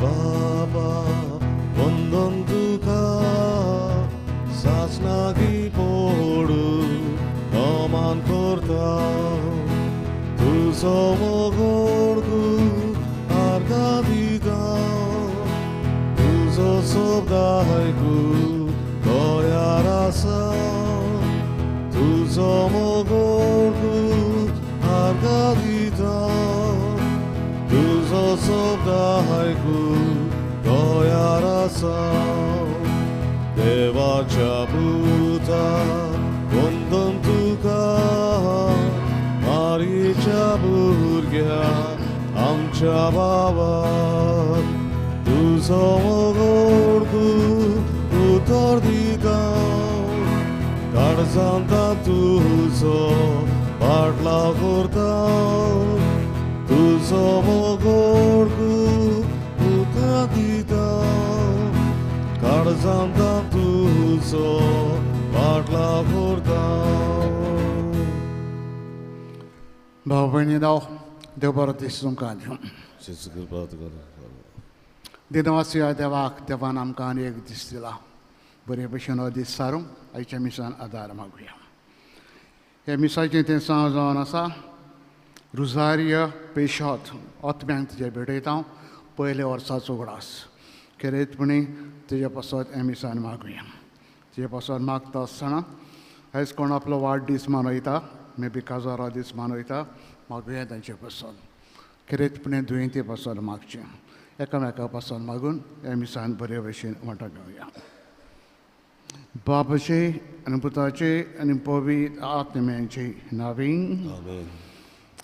बाबा वंदन तुका सासनागी पोडू नमान करता तुजो मोगोडकू आर्गां दिता तुजो शब्द आयकू तयार आसा तुजो मोगोडकू आर्गां दिता तुजो शब्द आयकू तयार आसा देवाच्या पुता वंदन तुका मारयेच्या भुरग्या आमच्या बाबा तुजो मोगोडकू उतर दिता काळजांत तुजो पाटलाव करता तुजो मोगोडकू उतर दिता काळजांत तुजो पाटलाव करता. भाव भयणीनो, देव बरो दीस तुमकां दिवं. जेजू कृपा तुका. दिनवासी देवाक, देवान आमकां आनी एक दीस दिला. बरे भशेन हो दीस सारूंक आयच्या मिसान आदार मागुया. ह्या मिसाचें तें सांव जावन आसा रुजारिय पेशोत आत्म्यांक तुजे भेटयता हांव पयल्या वर्साचो उगडास खेरीतपणी तुजे पासत ह्या मिसान मागुया. तुजे पासत मागता आसतना आयज कोण आपलो वाडदीस मनयता, मे बी काजारा दीस मनयता, मागुया तांचे पासत. खेरीतपणी दुयेंती पासत मागचें, एकामेका पासून मागून ह्या मिसान बरे भशेन वांटो घेवया. बापाचे आनी पुताचे आनी पवित्र आत्म्याचे नांवान आमेन.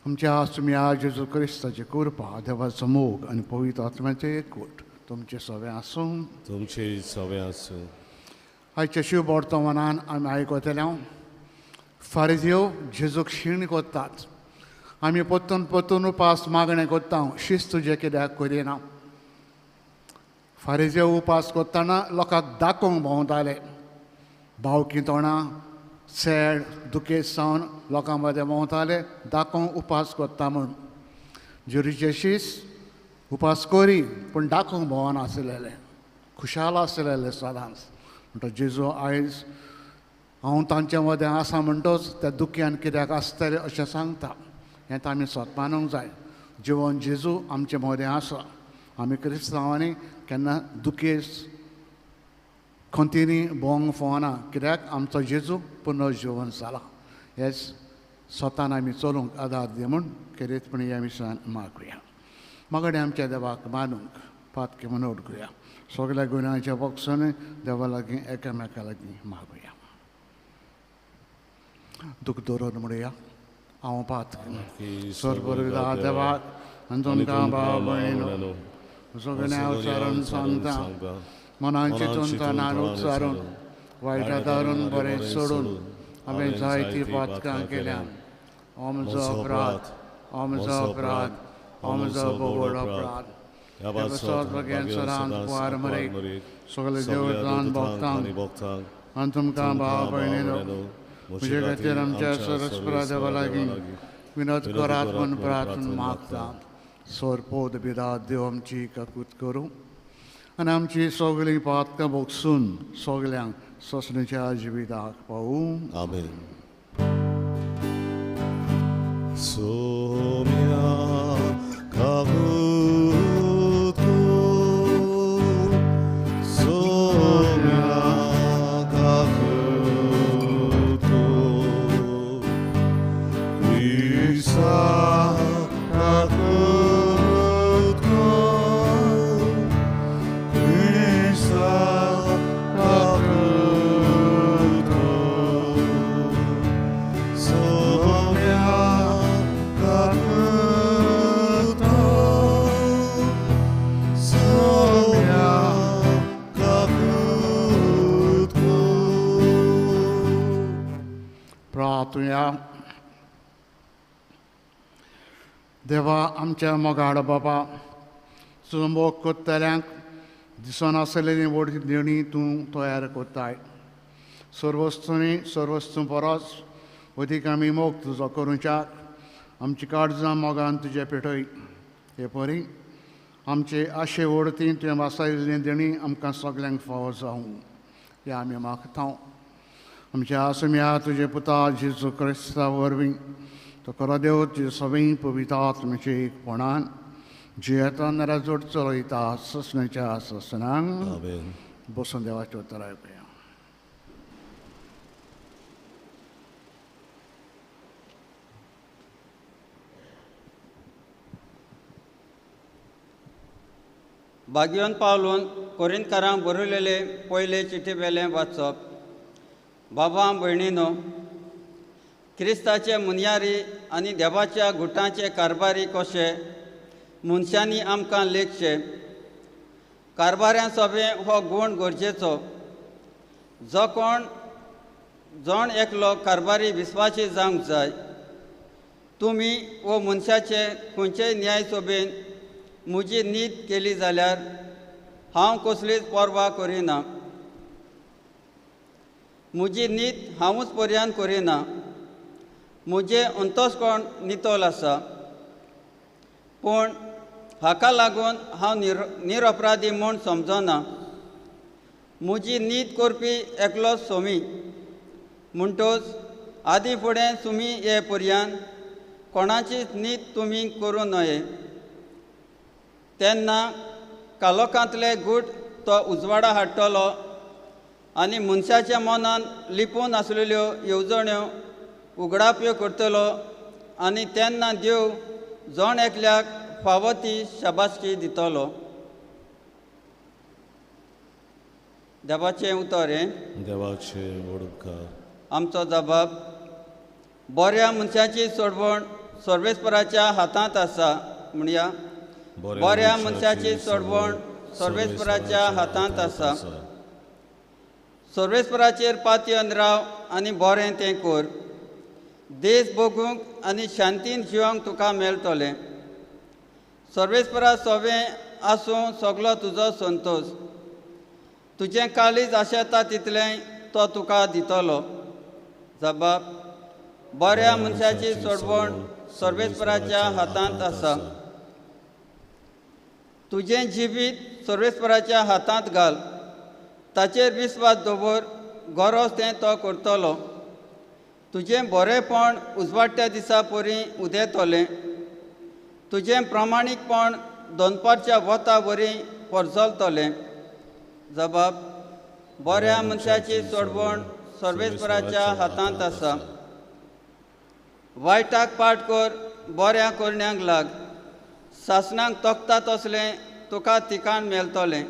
आमच्या तुमी जेजू क्रिस्ताचे कृपा, देवाचो मोग आनी पवित्र आत्म्याचे एकवट तुमचे सगळें आसूं. तुमचे सगळें आसूं. आयच्या शिव वर्तमानान आमी आयकतले फारिजेव जेजूक शीण करतात. आमी परतून परतून उपास मागणें करता, शिस्त तुजें कित्याक करिना. फारिजेव उपास करतना लोकांक दाखोवंक भोंवताले, भावकी तोंडां सॅड दुखेस्त जावन लोकां मदें भोंवताले, दाखोवंक उपास करता म्हूण. जेरूचे शिस्त उपास करी पूण दाखोवंक भोंवनासलेले, खुशाल आसलेले सदांच. म्हणटा जेजू आयज हांव तांचे मदें आसा म्हणटच त्या दुख्यान कित्याक आसतलें अशें सांगता. हें आमी स्वता मानूंक जाय. जिवन जेजू आमचे मदें आसा. आमी क्रिस्तांवांनी केन्ना दुखेस्त खंतीनी भोंवंक फावना, कित्याक आमचो जेजू पुनर्जिवन जाला. हेच स्वतान आमी चलूंक आदार दी म्हूण खेरीतपणी ह्या मिसान मागुया. मागणें आमच्या देवाक मानूंक पातके म्हणून उडकुया. सगल्या गुन्यांच्या बक्षून देवा लागीं एकामेका लागीं मागुया. दुख दवरून म्हणुया, हांव पात सर्व देवाक आनी तुमकां भाव भयणीनो सगळ्या उच्चारून सांगता, मनान चिंतून तणान उच्चारून वायटा दारून बरें सोडून हांवें जायतीं पातकां केल्यान. हो म्हजो अपराध, हो म्हजो अपराध, हो म्हजो भोगोड अपराध. ह्या पासत भगेन सदांच कुवार मरेक सगळे देवतान भक्तांक आनी तुमकां भाव भयणीनो म्हजे खातीर आमच्या सरस्परा देवा लागीं विनोद करात म्हूण प्रार्थना मागता. सोरपोद बिदात देव आमची काकूत करूं आनी आमची सगळीं पातकां भोगसून सगल्यांक सोंसणेच्या जिविताक पावूं. आमेन. सोम्या काकूत कर, सोम्या काकूत कर, क्रिस्ता काकूत कर, क्रिस्ता काकूत कर, सोम्या काकूत कर, सोम्या काकूत कर. प्रार्थुया. देवा आमच्या मोगाळ बाबा, तुजो मोग करतल्यांक दिसनासलेली व्हड देणी तूं तयार करताय. सर्वस्तुनी सर्वस्तू परस अदीक आमी मोग तुजो करूंच्याक आमची काळजां मोगान तुजें पेटय. हे परी आमचे आशे वडती तुवें वासायिल्लें देणी आमकां सगल्यांक फावो जावं ह्या आमी मागता. आमच्या आसम्या तुजे पुता जेजू क्रिस्ता वरवीं तो खरो देव तुजे सगळीं पवित्र आत्म्याचे एकपणान जियेता राजवट चलयता ससनाच्या ससनांक. बसून देवाचें उतर आयकुया. भाग्यवंत पावलून कोरिंतकारांक बरयलेले पयले चिठी वेलें वाचप. बाबा भयणीनो, क्रिस्ताचे मुनयारी आनी देवाच्या गुटांचे कारभारी कशे मनशांनी आमकां लेखचे. कारभाऱ्यां सोबें हो गूण गरजेचो. जो कोण जण एकलो कारभारी विस्वासी जावंक जाय. तुमी वो मनशाचे खंयचेय न्याय सोबेन म्हजी नीत केली जाल्यार हांव कसलीच पर्वा करिना. म्हजी नीत हांवूच पर्यान करिना. म्हजें अंतस्कोण नितळ आसा, पूण हाका लागून हांव निरपराधी म्हूण समजना. म्हजी नीत करपी एकलो सोमी. म्हणटच आदी फुडें सुमी हे पर्यान कोणाचीच नीत तुमी करूं नये. तेन्ना कालोखांतले गूट तो उजवाडा हाडटलो आनी मनशाच्या मनान लिपून आसलेल्यो येवजण्यो उगडाप्यो करतलो आनी तेन्ना देव जण एकल्याक फावो ती शाबासकी दितलो. देवाचें उतर हें. देवाचें उपकार. आमचो जबाब. बऱ्या मनशाची सोडवण सर्वेस्पराच्या हातांत आसा. म्हणया, बऱ्या मनशाची सोडवण सर्वेस्पराच्या हातांत आसा. सर्वेस्पराचेर पातयेवन राव आनी बरें तें कर. देश भोगूंक आनी शांतीन जिवंक तुका मेळटलें. सर्वेस्परा सोबें आसूं सगलो तुजो संतोश. तुजें काळीज आशेता तितलें तो तुका दितलो. जबाब. बऱ्या मनशाची सोडवण सर्वेस्पराच्या हातांत आसा. तुजें जिवीत सर्वेस्पराच्या हातांत घाल. ताचेर विस्वास दवर, गरज तें तो करतलो. तुजें बरेंपण उजवाडट्या दिसा परी उदेतलें. तुजें प्रामाणीकपण दनपारच्या वता वरी परजलतलें. जबाब. बऱ्या मनशाची सोडवण सर्वेस्पराच्या हातांत आसा. वायटाक पाट कर, बऱ्या करण्यांक लाग. सासणाक तोखता तसलें तुका ठिकाण मेळटलें.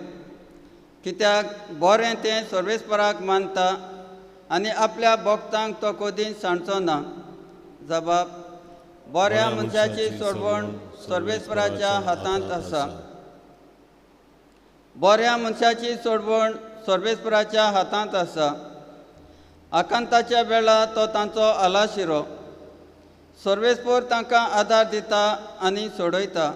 कित्याक बरें तें सर्वेस्पराक मानता आनी आपल्या भक्तांक तो कदीच सांडचो ना. जबाब. बऱ्या मनशाची सोडवण सर्वेस्पराच्या हातांत आसा. बऱ्या मनशाची सोडवण सर्वेस्पराच्या हातांत आसा. आकांताच्या वेळा तो तांचो आलाशिरो. सर्वेस्पर तांकां आदार दिता आनी सोडयता.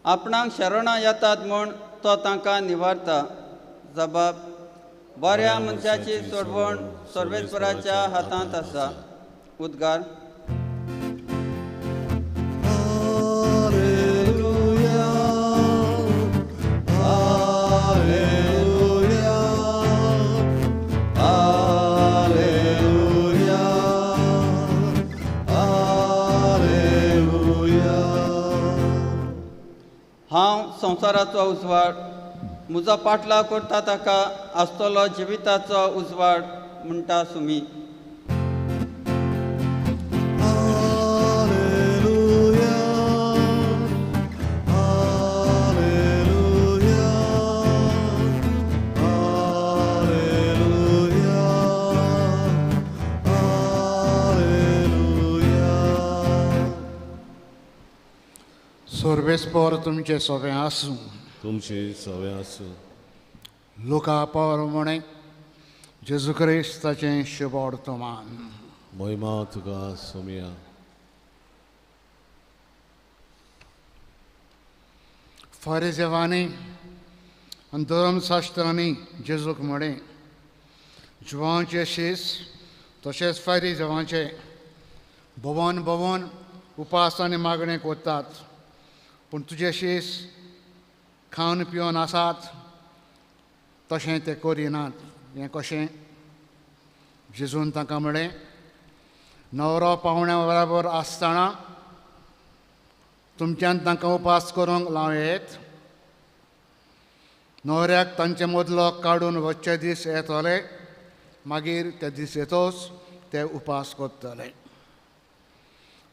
आपणाक शरणां येतात म्हूण तो तांकां निवारता. जबाब. बऱ्या मनशाची सोडवण सर्वेस्पराच्या हातांत आसा. उद्गार. हांव संवसाराचो उजवाड. म्हजो पाटलाव करता ताका आसतलो जिविताचो उजवाड म्हणटा सुमी. सर्वेस्पर तुमचे सोबें आसूं. तुमचे सोबें आसूं. लुका परमणे जेजू क्रिस्ताचें शुभवर्तमान. महिमा तुका सोमिया. फारिजेवांनी आनी धर्मशास्त्रांनी जेजूक म्हळें, जुवांचे शीस तशेंच फारिजेवांचे भोवन भोवन उपास आनी मागणें करतात, पूण तुजे शीस खावन पिवन आसात तशें ते करिनात. हें कशें? जेजून तांकां म्हळें, न्हवरो पावण्या बराबर आसतना तुमच्यान तांकां उपास करूंक लावं येत? न्हवऱ्याक तांचे मदलो काडून वचचे दीस येतले, मागीर ते दीस येतोच ते उपास करतले.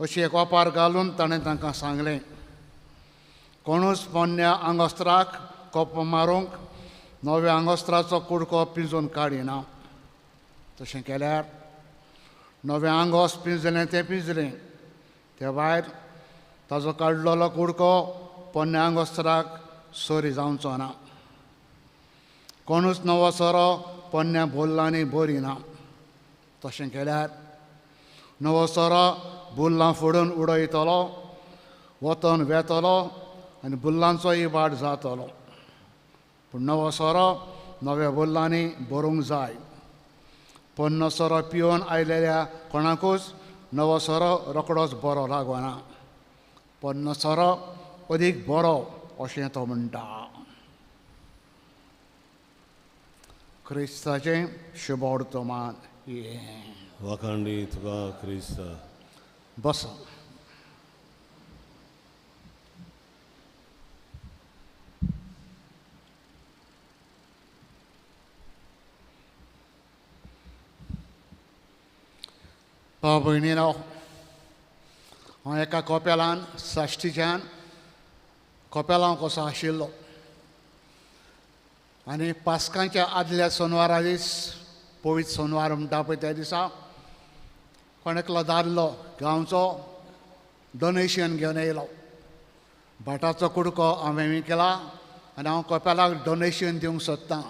अशी एक ओपार घालून ताणें तांकां सांगलें, कोणूच पोन्न्या आंगोस्त्राक कोप मारूंक नव्या आंगोस्त्राचो कुडको पिंजून काडिना. तशें केल्यार नवें आंगोस पिंजलें तें पिंजलें, ते भायर ताजो काडलेलो कुडको पोन्न्या आंगोस्त्राक सरी जावचो ना. कोणूच नवो सोरो पोन्न्या बोल्लांनी भरिना. तशें केल्यार नवो सोरो बुल्लां फोडून उडयतलो, वतन वेतलो आनी बुल्लांचोय वाट जातलो. पूण नवो सोरो नव्या बुल्लांनी भरूंक जाय. पोन्नो सोरो पिवन आयलेल्या कोणाकूच नवो सोरो रोकडोच बरो लागना. पोन्नो सोरो अदीक बरो अशें तो म्हणटा. क्रिस्ताचें शुभवर्तमान हें. वाखांडी तुका क्रिस्ता. बस. भाव भयणीनो, हांव एका कोपेलान साश्टीच्यान कोपेलांव कसो आशिल्लो आनी पास्कांच्या आदल्या सोनवारा दीस, पवित्र सोनवार म्हणटा पळय त्या दिसा, कोण एकलो दादलो गांवचो डोनेशन घेवन येयलो. भाटाचो कुडको हांवें विकला आनी हांव कोपेलाक डोनेशन दिवंक सोदतां.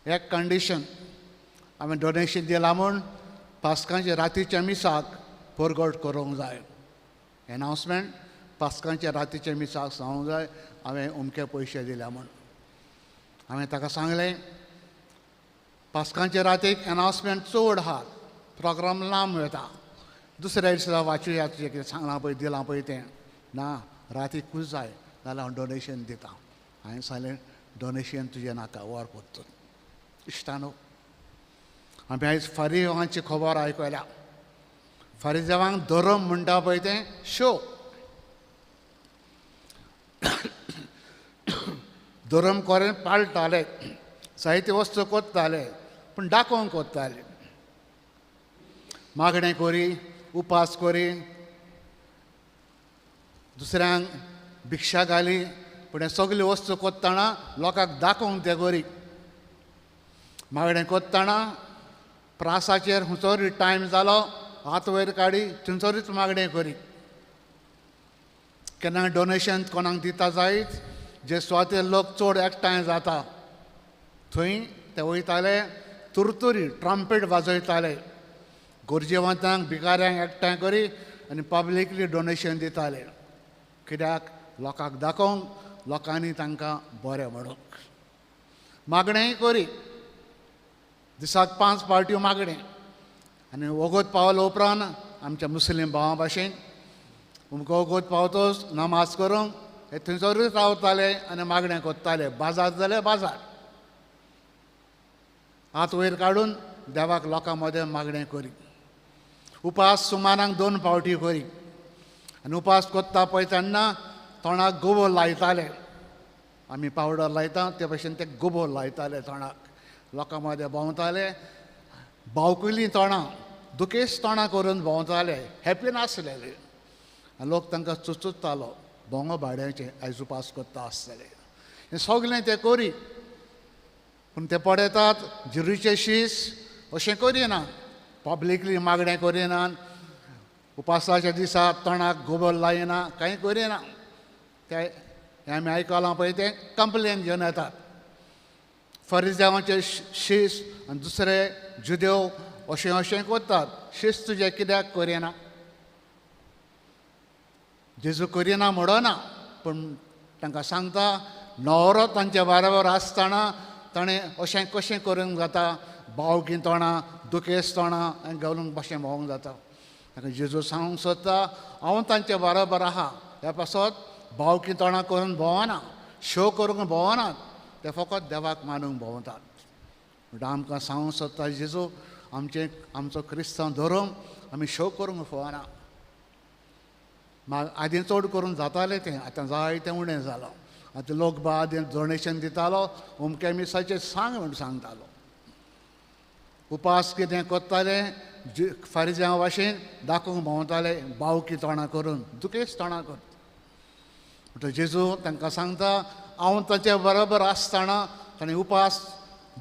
एक कंडिशन, हांवें डोनेशन दिलां म्हूण पास्कांच्या रातीच्या मिसाक परगट करूंक जाय. एनावन्समेंट पास्कांच्या रातीच्या मिसाक सांगूंक जाय हांवें अमके पयशे दिल्या म्हूण. हांवें ताका सांगलें, पास्कांच्या रातीक एनावन्समेंट चड आहा, प्रोग्राम लांब वता, दुसऱ्या दिसा वाचुया तुजें कितें सांगलां पळय दिलां पळय तें. ना, रातीकूच जाय जाल्यार हांव डोनेशन दितां. हांवें सांगलें, डोनेशन तुजें नाका, वर परतून. इश्टानो, आमी आयज फारीदेवांची खबर आयकल्या. फारीदेवांक धर्म म्हणटा पळय तें शो. धर्म कोरेन पाळटाले, जायते वस्तू कोत्ताले, पूण दाखोवंक कोत्ताले. मागणें करी, उपास करी, दुसऱ्यांक भिक्षा घाली, पूण हें सगळ्यो वस्तू कोत्तना लोकांक दाखोवंक ते करी. मागणें कोत्तना प्रासाचेर हुंचोरी टायम जालो, हात वयर काडी थंयसरूच मागणें करी. केन्ना डोनेशन कोणाक दिता जायत, जे सुवातेर लोक चड एकठांय जाता थंय ते वयताले, तुरतुरी ट्रम्पेट वाजयताले, गरजेवंतांक भिकाऱ्यांक एकठांय करी आनी पब्लिकली डोनेशन दिताले. कित्याक? लोकांक दाखोवंक, लोकांनी तांकां बरें म्हणूंक. मागणेंय करी, दिसाक 5 पार्ट्यो मागणें. आनी वगत पावलो उपरांत आमच्या मुस्लीम भावां भाशेन अमको वगत पावतोच नमाज करूंक हे थंयसरूच रावताले आनी मागणें करताले. बाजार जाल्यार बाजार, हात वयर काडून देवाक लोकां मदें मागणें करी. उपास सुमारांक 2 पावटी करी आनी उपास करता पळय तेन्ना तोंडाक गोबोर लायताले. आमी पावडर लायता ते भशेन ते गोबोर लायताले तोंडाक. लोकां मदें भोंवताले, बावकुलीं तोंडां, दुखेस्त तोंडां करून भोंवताले, हॅपी नासलेले. आनी लोक तांकां चुचुत्तालो, भोंगो भाड्याचें आयज उपास करता आसतले. हें सगलें ते करी, पूण ते पळयतात जिरूचे शीस अशें करिना, पब्लिकली मागणें करिनात, उपासाच्या दिसा तोंडाक गोबर लायना, कांय करिना. ते आमी आयकलां पळय तें कंप्लेन घेवन येतात. फरिजावांचे शीस आनी दुसरे जुदेव अशें अशें करतात, शीस तुजें कित्याक करिना? जेजू करिना म्हणना, पूण तांकां सांगता न्हवरो तांचे बरोबर आसतना ताणें अशें कशें करूंक जाता, बावकी तोंडां, दुखेस्त तोंडां आनी घालून कशें भोंवंक जाता. ताका जेजू सांगूंक सोदता, हांव तांचे बरोबर आहा, ह्या पासत बावकी तोंडां करून भोंवना, शो करूंक भोंवनात, ते फकत देवाक मानूंक भोंवतात. म्हणटा आमकां सांगूंक सोदता जेजू, आमचें आमचो क्रिस्तांव धर्म आमी शो करूंक फावना. आदीं चड करून जातालें तें, आतां जायतें उणें जालां. आतां लोक बा आदीं डोनेशन दितालो, अमक्या मिसाचें सांग म्हूण सांगतालो. उपास कितें करताले फारिज्यां भाशेन दाखोवंक भोंवताले, बावकी तोंडां करून, दुखेच तोंडां करता. म्हणटकीर जेजू तांकां सांगता, हांव ताचे बरोबर आसतना ताणें उपास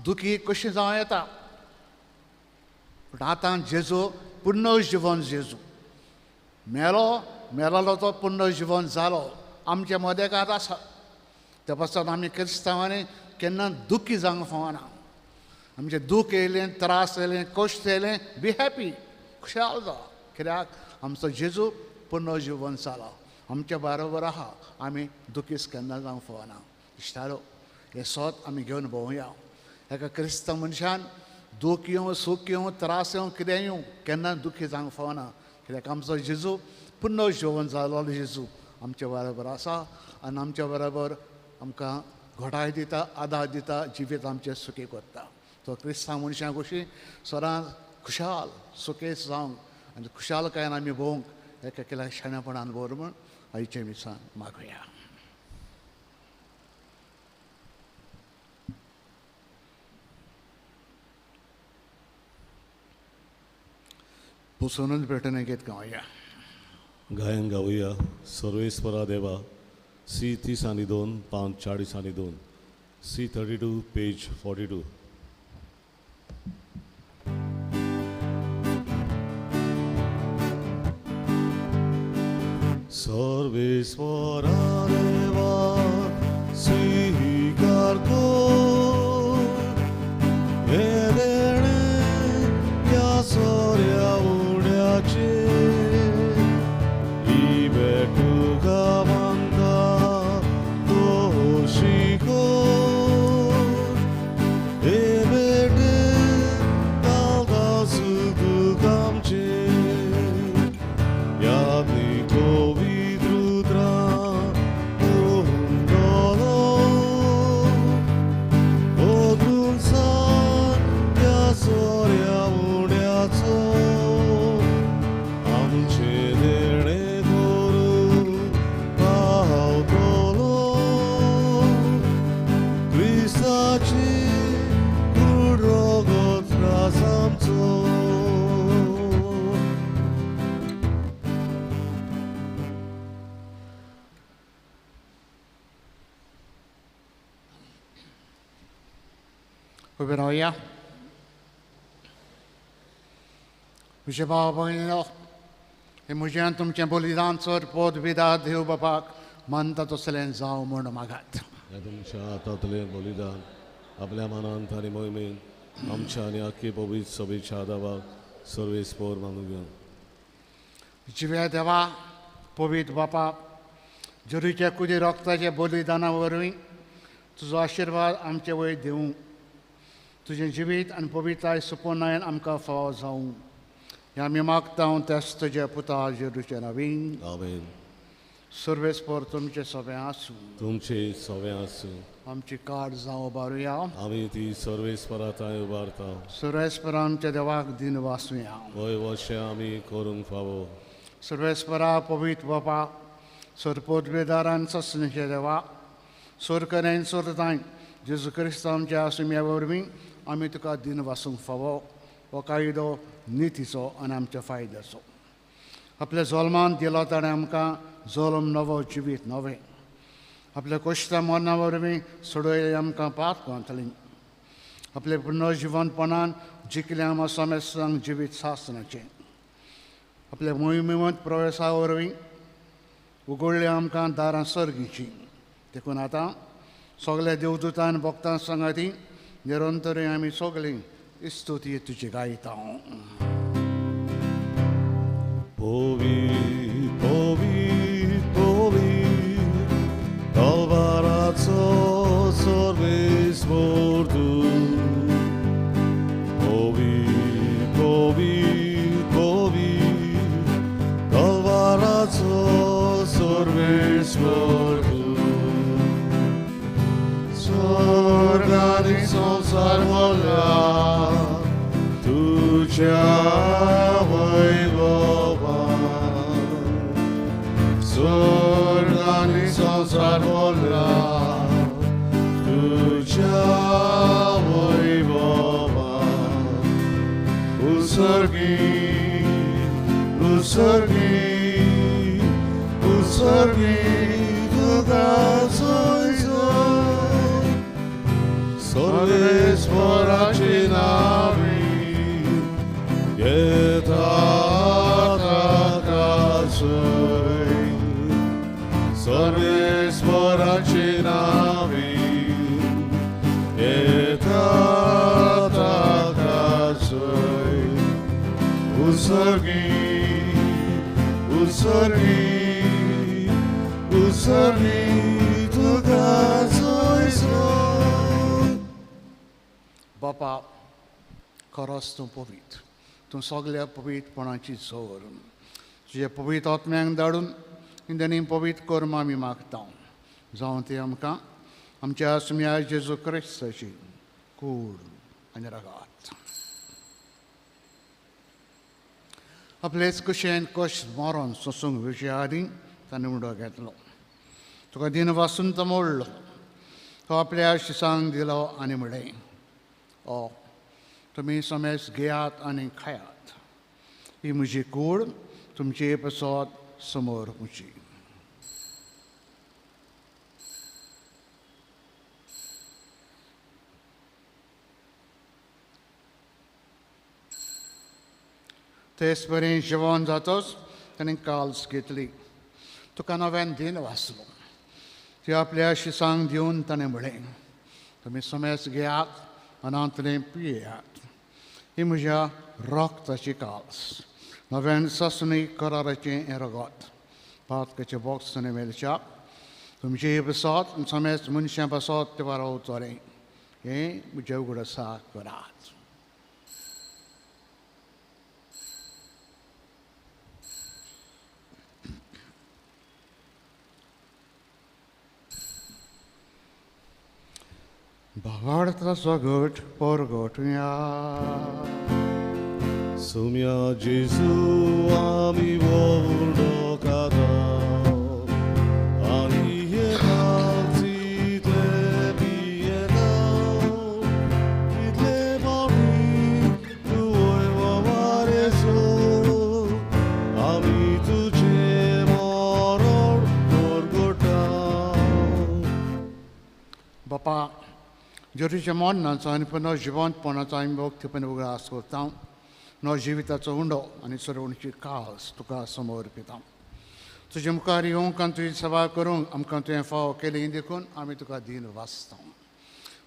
दुखी कशी जावं येता. पूण आतां जेजू पुनर्जिवन, जेजू मेलो, मेलोलो तो पुनर्जिवन जालो, आमच्या मदेकात आसा. ते पासत आमी क्रिस्तांवांनी केन्ना दुखी जावंक फावना. आमचें दूख येयलें, त्रास येयलें, कश्ट येयलें, बी हॅपी, खुशाल जा, कित्याक आमचो जेजू पुनर्जिवन जालो, आमच्या बरोबर आहा. आमी दुखीस केन्ना जावंक फावना. इश्टारो, हें सोद आमी घेवन भोंवया. एका क्रिस्तांव मनशान दूख येवं, सूख येवं, त्रास येवं, कितें येवं, केन्ना दुखी जावंक फावना, कित्याक आमचो जेजू पुनर्जिवन जालो, जेजू आमच्या बरोबर आसा आनी आमच्या बरोबर आमकां घोटाय दिता, आदार दिता, जिवीत आमचें सुखी करता. तो क्रिस्तांव मनशां कशी सदांच खुशाल सुखेस जावंक आनी खुशालकायेन आमी भोवंक एका केल्या शाणेपणान भर म्हूण आयचें मिसान मागुया. पुसोनूच भेटून घेत गावया. गायन गावया सर्वेस्परा देवा, सी 30 आनी 2, 5 40 आनी 2, सी 32 पेज 42. सर्वेस्परा देवा स्वीकार कर, हें देणें ह्या सोऱ्या उण्याचें, ही भेट तुका मानता तशी कर, हे भेटेन घालता सूख आमचें, यादीक पवित्र उतरां तुंगलो, ओतून सान ह्या सोऱ्या उण्याचो, आमचें देणें करूंक पावतलो, क्रिस्ताची कूड रगत त्रास आमचो. उबे रावया. म्हजे भाव भयणीनो, हें म्हजें आनी तुमचें बलिदान चड पोत विदा देव बापाक मानता तसलें जावं म्हूण मागात. ह्या तुमच्या हातांतलें बलिदान आपल्या मनांत आनी मोहिमेन आमच्या आनी आख्खी पवित्र सभेच्या आदावाक सर्वेस्पोर मानून घेवन. जिव्या देवा, पवित्र बापा, जेरूच्या कुदी रक्ताच्या बलिदाना वरवीं तुजो आशिर्वाद आमचे वयर दिवं. तुजें जिवीत आनी पवित्राय सुपुनायन आमकां फावो जावं. हें आमी मागता त्याच तुज्या पुता जेरूच्या नांवीन. आमेन. सर्वेस्पोर तुमचें सगळें आसूं. तुमचें सगळें आसूं. आमची काड जावं उबारुया. आमी ती सर्वेस्परा थंय उबारता. सर्वेस्परा आमच्या देवाक दिन वासुया. वय वशें आमी करूंक फावो. सर्वेस्परा पवित्र बापा, सरपोतबेदारान ससनेचे देवा, सोरकऱ्यान सोरताय जेजू क्रिस्त आमच्या आसुम्या वरवीं आमी तुका दिन वासूंक फावो. हो कायदो नितीचो आनी आमच्या फायद्याचो. आपल्या जल्मान दिलो ताणें आमकां जल्म नवो जिवीत नवें. आपल्या कोश्टा मरणा वरवीं सोडयलें आमकां पाप गांतलीं. आपल्या पुनर्जिवनपणान जिखलें आमकां समेस्तांक जिवीत सासणाचें. आपल्या मोहिमेवंत प्रवेशा वरवीं उगडलें आमकां दारां सर्गीचीं. देखून आतां सगल्या देवदूतान भक्तां सांगाती निरंतर आमी सगळीं स्तुती तुजी गायता. पवित्र पवित्र पवित्र तलवाराचो सर्वेस्पर तूं, पवित्र पवित्र पवित्र तलवाराचो सर्वेस्पर तूं. उसर्गी उसर्गी तुका सोय सोय सर्वेस्पराचे नावी येता ताका सोय सर्वेस्पराचे नावी येता ताका सोय उसर्गी उसर्गी उसर्गी तुका सोय सोय. बापा, खरोच तूं पवित्र, तूं सगल्या पवित्रपणाची जोर. तुज्या पवित्र आत्म्यांक धाडून इंदनी पवित्र कर्म आमी मागता, जावं ती आमकां आमच्या सुम्या जेजू क्रिस्ताची कूड आनी रगात. आपलेच कुशेन कश मरोन सोसूंक विशया आदीं ताणें उडो घेतलो, तुका दिन वासून तो मोडलो, तो आपल्या शिसांक दिलो आनी म्हणलें, ओ तुमी समेज घेयात आनी खायात, ही म्हजी कूड तुमचे पसत समोर म्हजी. तेच बरें जेवण जातच ताणें काल्स घेतली, तुका नव्यान दिन वाचलो, ती आपल्या शिसांक दिवन ताणें म्हणलें, तुमी समेज घेयात आनी पियेयात, ही म्हज्या रक्ताची काल्स, नव्यान सासणी कराराचें हें रगत, पातकाचें बॉक्स आनी मेलच्या तुमचे बसत समेज मनशां बसत ते वारोवतलें, हें म्हजें उगडासा करात. भावार्थाचो घट परगटुया. सुम्या जेजू आमी व्हडलो खाता आनी हे तितले पियेता तितले पावटी तुवय ववारेसो आमी तुजें मरण परगटा. बापा, जेजूच्या मरणाचो आनी पुनः जिवंतपणाचो आमी भक्तीपण उगडास करता, नो जिविताचो उंडो आनी सरवणची कास तुका समोर पिता. तुजे मुखार येवंक आनी तुजी सेवा करूंक आमकां तुवें फावो केली देखून आमी तुका दीन वाचता.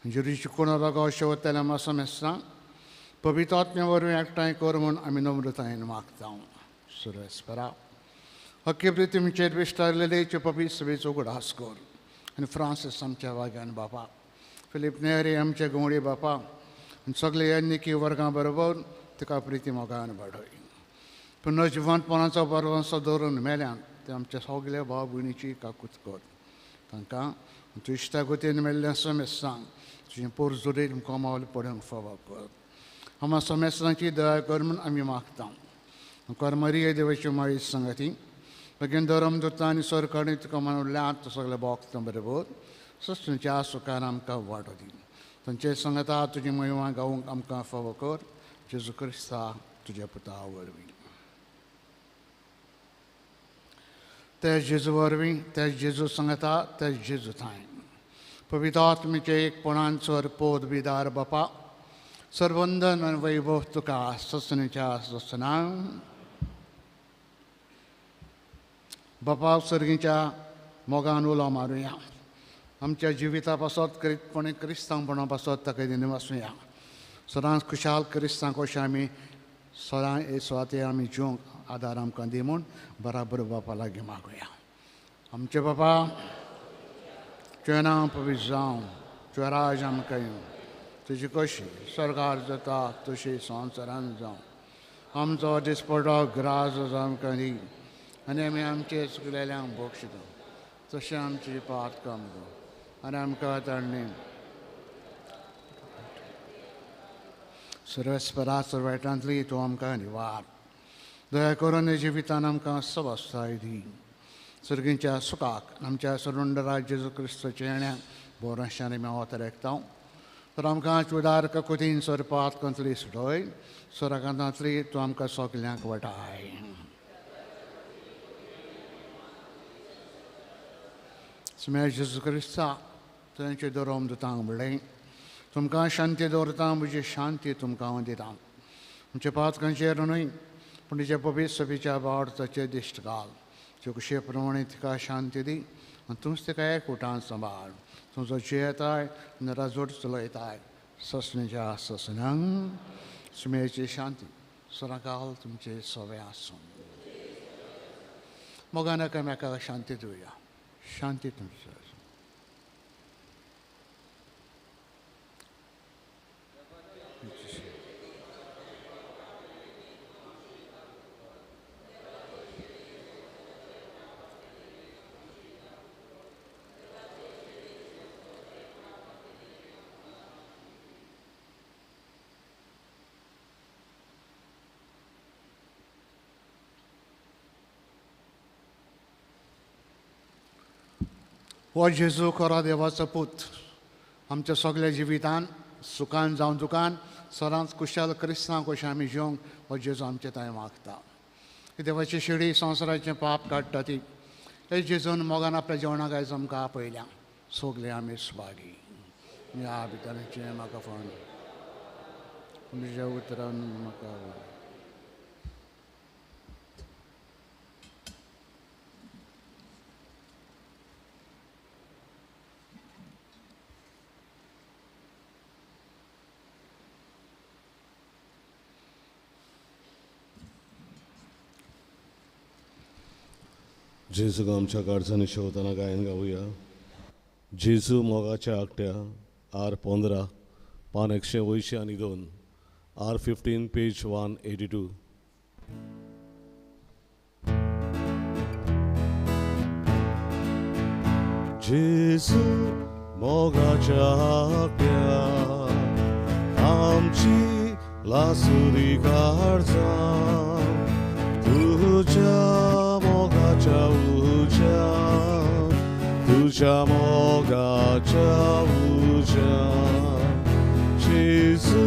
जेजूची कोण रगो शेवतल्या मासा मेस्तां पवित्र आत्म्या वरवीं एकठांय कर म्हूण आमी नम्रतायेन मागता. सुरेस्परा हक्की प्रितीमचेर विस्तारलेले पवित्र सभेचो उगडास कर आनी फ्रांसीस आमच्या वाग्यान बापा, फिलीप नेहरी आमचे गवळी बापा आनी सगळे याज्ञिकी वर्गां बरोबर तुका प्रिती मोगान वाडय. पुनः जिवंतपणाचो बरवंसो दवरून मेल्यान ते आमच्या सगल्या भाव भयणीची काकूत कर, तांकां तूं इश्टागतीन मेल्ल्या समेस्तांक तुजें पोरजोरेन कोमावल पडूंक फावो कर. आमकां समेस्तांची दया कर म्हूण आमी मागता. मुखार मरिये देवाची माळी संगती बेगीन धर्म दुता आनी सरकारी तुका म्हणल्यात तो सगळे भोगता बरोबर सस्तीच्या सुखान आमकां वाटो दी. तांचे संगता तुजी महिमा गावंक आमकां फावो कर, जेजू क्रिस्ता तुज्या पुता वरवीं. ते जेजू वरवीं, ते जेजू संगता, ते जेजू थांय पवित्र आत्म्याचे एकपणान सर पोद बिदार बापा सर्वंदन आनी वैभव तुका ससनेच्या ससना. बापा सर्गीच्या मोगान उलो मारुया, आमच्या जिविता पासत करीतपणे क्रिस्तांवपणा पासत ताका दिवन वाचुया. सदांच खुशाल क्रिस्तांव कशें आमी सदां हे सुवाते आमी जिवंक आदार आमकां दी म्हूण बराबर बापा लागीं मागुया. आमचे बापा, तुजें नांव पवित्र जावं, तुजें राज आमकां येवं, तुजी कशी स्वर्गार जाता तशी संवसारान जावं. आमचो दिसपडो ग्रास आमकां दी आनी आमी आमचे चुकलेल्यांक बक्षिता तशें आमची पातकां कर आनी आमकां ताणें सर्वेस्परा सर्वायटांतली तूं आमकां निवार. दया करून जिवितान आमकां सवस्ताय दी. सर्गींच्या सुखाक आमच्या सरुंडरा जेजू क्रिस्ताच्या येण्या बोरांशांनी मेवत रेखता. तर आमकां चुडार ककुतीन सोरपात कंतली सुटोय सोराकांतांतली तूं आमकां सगल्यांक वटाय. सुमेर जेजू क्रिस्ता तुवें दरोम दुतांक म्हणलें तुमकां शांती दवरता म्हजी शांती तुमकां हांव दिता. तुमच्या पातकांचेर न्हय पूण तिच्या पवित्र सभेच्या बावडताचेर दिश्ट घाल. तुजे कुशे प्रमाणे तिका शांती दी आनी तूंच तिका एकवटान सांबाळ. तुजो जियेताय आनी राजवट चलयताय ससण्याच्या ससण्यांक. सुमेची शांती सदांकाल तुमचे सवे आसूं. मोगान एकामेकाक शांती दिवया. शांती तुमची आसूं. हो जेजू खरो देवाचो पूत आमच्या सगल्या जिवितान सुखान जावं दुखान सदांच कुशल क्रिस्तांव कशें आमी जिवंक हो जेजू आमचे थंय मागता. देवाची शिडी संवसाराचें पाप काडटा ती हे जेजून मोगान आपल्या जेवणाक आयज आमकां आपयल्या. सगले आमी सुभागी ह्या भितरचें म्हाका फोन तुमच्या उतरान म्हाका. जेजूक आमच्या काळजांनी शेवतना गायन गावया. जेजू मोगाच्या आकट्या आर 15 पान 182 आर 15 पेज 182. जेजू मोगाच्या आकट्या आमची लासुरी काळजां तुझ्या मोगाच्या उज्या तुझ्या मोगाच्या उज्या जेजू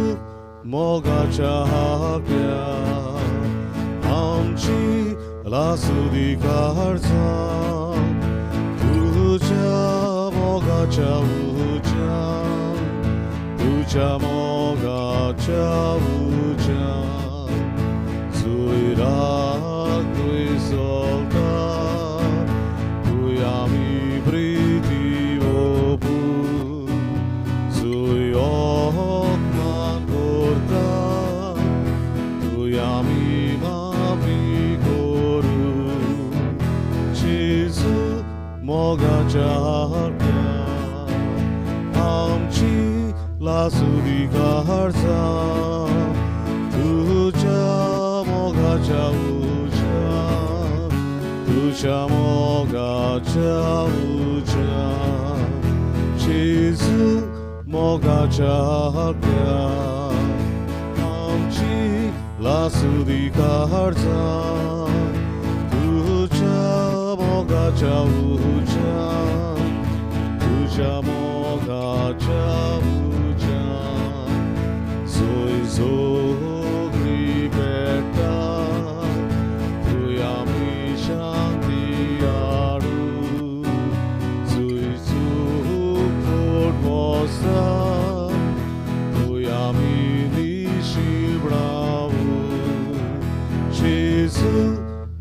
मोगाच्या आकट्या आमची लासुरी काळजां तुझ्या मोगाच्या उज्या तुझ्या मोगाच्या उज्या जुयराक तुय चलता तुय आमी प्रिती ओपू जुय अपमान करता तुय आमी माफी करू. जेजू मोगाच्या आकट्या आमची लासुरी काळजां तुझ्या मोगाच्या उज्या तुझ्या मोगाच्या उज्या जेजू मोगाच्या आकट्या आमची लासुरी काळजां तुझ्या मोगाच्या उज्या तुझ्या मोगाच्या उज्या जोय जोगली पेटा तुय आमी शांती हाडू जुय चूक बसता तुय आमी निशिबडावू. जेजू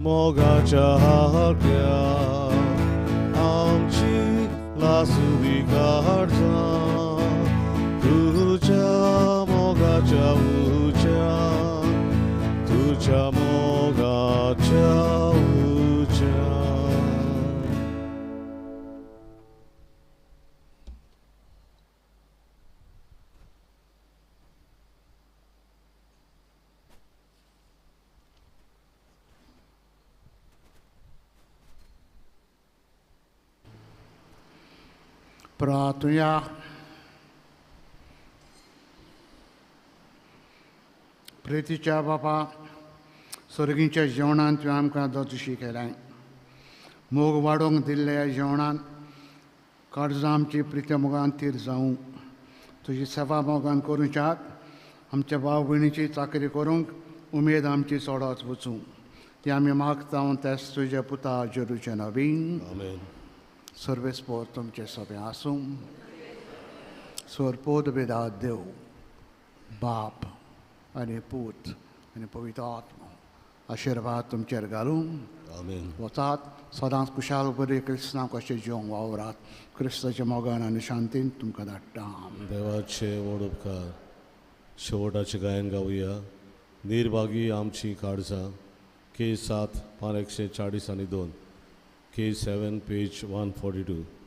मोगाच्या आकट्या आमची लासुरी काळजां तुझ्या मोगाच्या उज्या तुझ्या मोगाच्या उज्या. प्रार्थुया. प्रितीच्या बापा सर्गीच्या जेवणान तुवें आमकां दतशी केलें. मोग वाडोवंक दिल्ल्या जेवणान काळजां आमची प्रित्या मोगान तीर जावं. तुजी सेवा मोगान करूंच्याक आमच्या भाव भयणीची चाकरी करूंक उमेद आमची चडच वचूं. ती आमी मागता तेच तुज्या पुता जेरूचे नवीन. आमेन. सर्वेस्पोर तुमचे सगळें आसूं. सोरपोद बेदा देव बाप आनी पूत आनी पवित्र आत्मो आशिर्वाद तुमचेर घालूं. आमेन. वचात सदांच कुशाल बरे क्रिस्तांव कशें जिवंक वावरात. क्रिस्ताच्या मोगान आनी शांतीन तुमकां धाडटा. देवाचे व्हड उपकार. शेवटाचें गायन गावया. निर्भागी आमची काळजां, के 7 पान 142, K 7 page 142.